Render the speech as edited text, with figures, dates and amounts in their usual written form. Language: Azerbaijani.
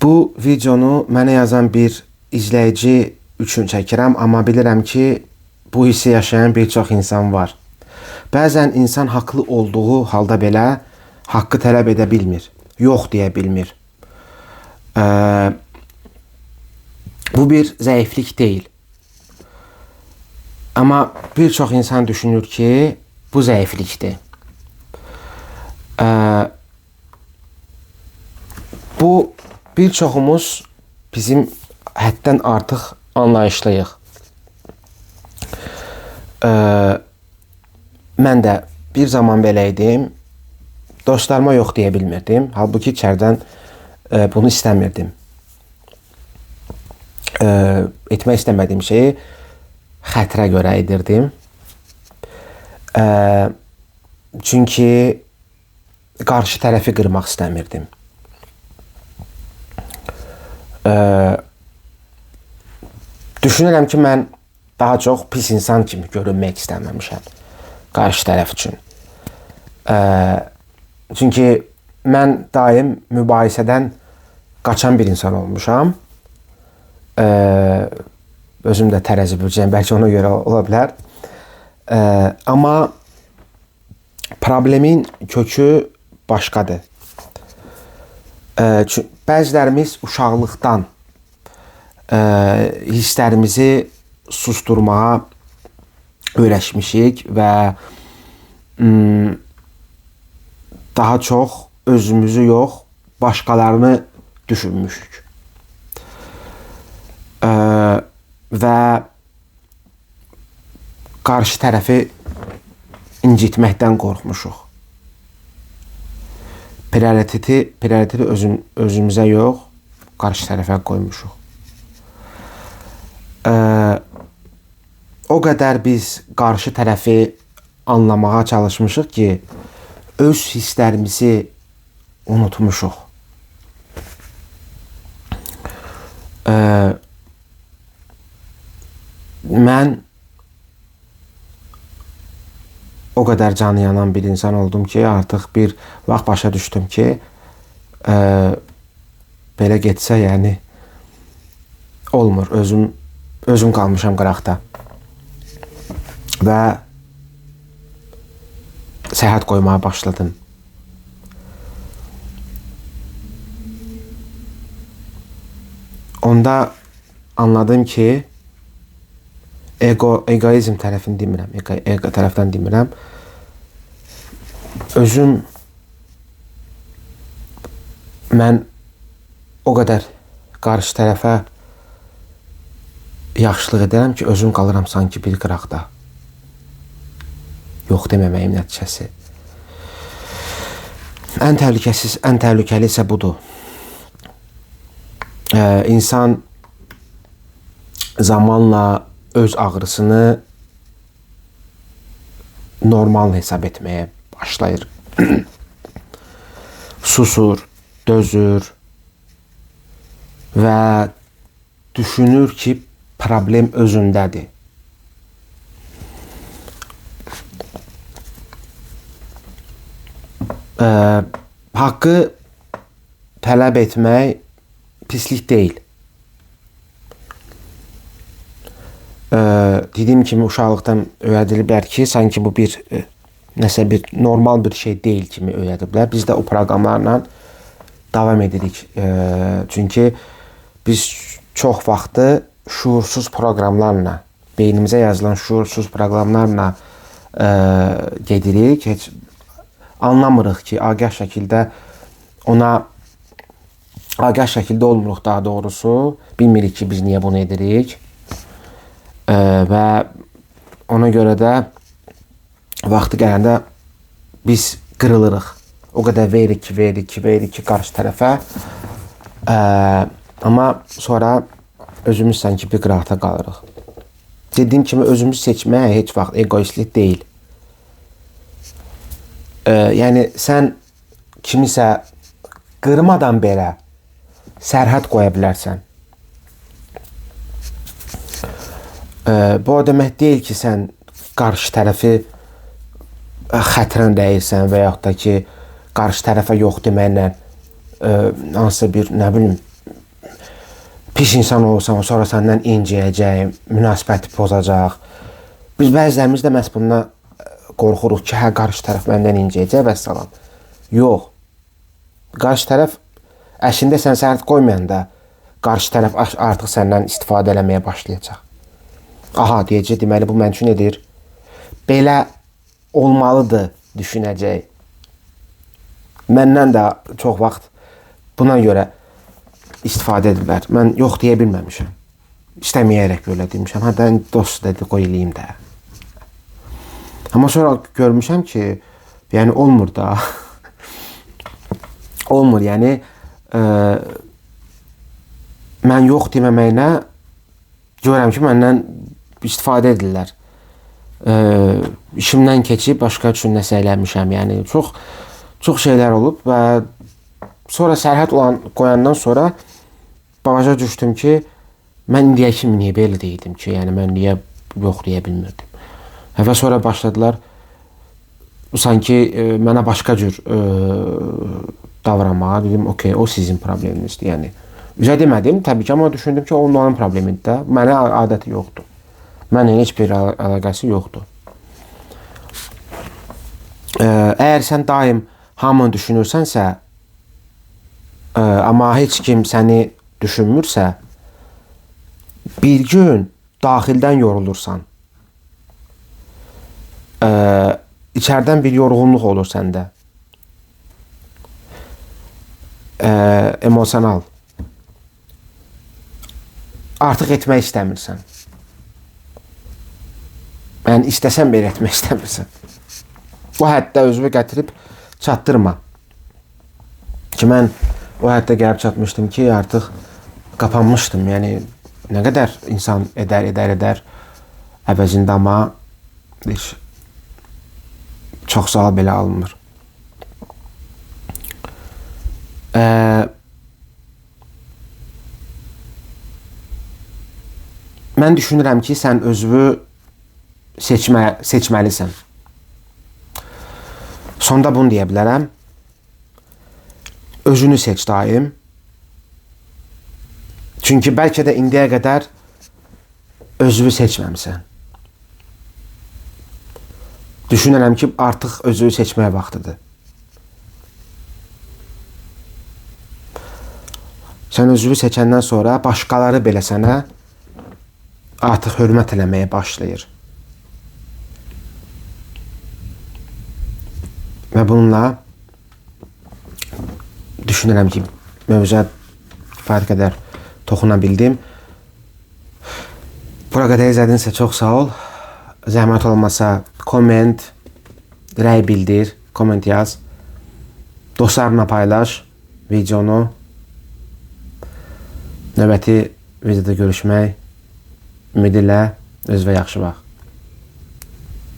Bu videonu mənə yazan bir izləyici üçün çəkirəm, amma bilirəm ki, bu hissi yaşayan bir çox insan var. Bəzən insan haqlı olduğu halda belə haqqı tələb edə bilmir, yox deyə bilmir. Bu bir zəiflik deyil. Amma bir çox insan düşünür ki, bu zəiflikdir. Bu bir çoxumuz bizim həddən artıq anlayışlıyıq. Mən də bir zaman belə idim. Dostlarıma yox deyə bilmirdim. Halbuki içəridən bunu istəmirdim. Etmək istəmədiyim şeyi xətrə görə edirdim. Çünki qarşı tərəfi qırmaq istəmirdim. Düşünürəm ki, mən daha çox pis insan kimi görünmək istəməmişəm qarşı tərəf üçün. Çünki mən daim mübahisədən qaçan bir insan olmuşam. Özüm də tərəzi bürcəyəm, bəlkə ona görə ola bilər. Amma problemin kökü başqadır. Çünki bəzilərimiz uşaqlıqdan hisslərimizi susturmağa öyrəşmişik və daha çox özümüzü yox, başqalarını düşünmüşük. Və qarşı tərəfi incitməkdən qorxmuşuq. Prioriteti özümüzə yox, qarşı tərəfə qoymuşuq. O qədər biz qarşı tərəfi anlamağa çalışmışıq ki, öz hisslərimizi unutmuşuq. Mən o qədər canı yanan bir insan oldum ki, artıq bir vaxt başa düşdüm ki, belə getsə, yəni olmur. Özüm qalmışam qıraqda. Və sərhəd qoymağa başladım. Onda anladım ki, egoizm tərəfini demirəm, ego tərəfdən demirəm. Özüm, mən o qədər qarşı tərəfə yaxşılıq edirəm ki, özüm qalıram sanki bir qıraqda. Yox deməməyim nəticəsi. Ən təhlükəsiz, ən təhlükəli isə budur. İnsan zamanla öz ağrısını normal hesab etməyə başlayır. Susur, dözür və düşünür ki, problem özündədir. Haqqı tələb etmək pislik deyil. Dediyim kimi uşaqlıqdan öyrədiliblər ki, sanki bu bir nəsə bir normal bir şey deyil kimi öyrədiblər. Biz də o proqramlarla davam edirik. Çünki biz çox vaxtı şuursuz proqramlarla, beynimizə yazılan şuursuz proqramlarla gedirik. Heç anlamırıq ki, agah şəkildə ona agah şəkildə olmuruq daha doğrusu. Bilmirik ki, biz niyə bunu edirik. Və ona görə də vaxtı gələndə biz qırılırıq. O qədər veririk ki, veririk ki, veririk ki qarşı tərəfə. Amma sonra özümüz sanki bir qıraqda qalırıq. Dediyim kimi özümüzü seçmək heç vaxt egoistlik deyil. Yəni sən kimisə qırmadan belə sərhəd qoya bilərsən. Bu o demək deyil ki, sən qarşı tərəfi xətrən dəyirsən və yaxud da ki, qarşı tərəfə yox deməklə hansısa bir, nə bilim, Pis insan olsan, sonra səndən inciyəcək, münasibəti pozacaq. Biz bəzilərimiz də məhz bundan qorxuruq ki, hə, qarşı tərəf məndən inciyəcək və salam. Yox. Qarşı tərəf əslində sən sərhəd qoymayanda qarşı tərəf artıq səndən istifadə eləməyə başlayacaq. Aha, deyəcək, deməli bu mən üçün edir. Belə olmalıdır düşünəcək. Məndən də çox vaxt buna görə istifadə edirlər. Mən yox deyə bilməmişəm. İstəməyərək belə demişəm. Hə, dost dedi, qoy eləyim də. Amma sonra görmüşəm ki, yəni olmur da. Olmur, yəni mən yox deməməyinə görürəm ki, məndən istifadə edirlər. İşimdən keçib başqa üçün nəsə eləmişəm. Yəni çox çox şeylər olub və sonra sərhəd olan qoyandan sonra başa düşdüm ki, mən indiyə kimi niyə belə deyildim ki, yəni mən niyə yox deyə bilmirdim. Və sonra başladılar sanki mənə başqa cür davranmağa. Dedim, okey, o sizin probleminizdir. Yəni üzə demədim təbii ki, amma düşündüm ki, onların problemidir də. Mənə adəti yoxdur. Mənlə heç bir əlaqəsi yoxdur. Əgər sən daim hamını düşünürsənsə, amma heç kim səni düşünmürsə, bir gün daxildən yorulursan. İçərdən bir yorğunluq olur səndə. Emosional. Artıq etmək istəmirsən. Yəni istəsən belə etmək istəmirsən. Bu həddə özünü gətirib çatdırma. Ki mən o həddə gəlib çatmışdım ki, artıq qapanmışdım. Yəni nə qədər insan edər, edər, edər əvəzində, amma heç çox sual belə alınmır. Mən düşünürəm ki, sən özünü seçməlisən. Sonda bunu deyə bilərəm. Özünü seç daim. Çünki bəlkə də indiyə qədər özünü seçməmisən. Düşünürəm ki, artıq özünü seçməyə vaxtıdır. Sən özünü seçəndən sonra başqaları belə sənə artıq hörmət eləməyə başlayır. Və bununla düşünürəm ki, mövzuya kifayət qədər toxuna bildim. Bura qədər izlədinsə çox sağ ol. Zəhmət olmasa komment, rəy bildir, komment yaz. Dostlarına paylaş videonu. Növbəti videoda görüşmək ümidi ilə özünə yaxşı bax.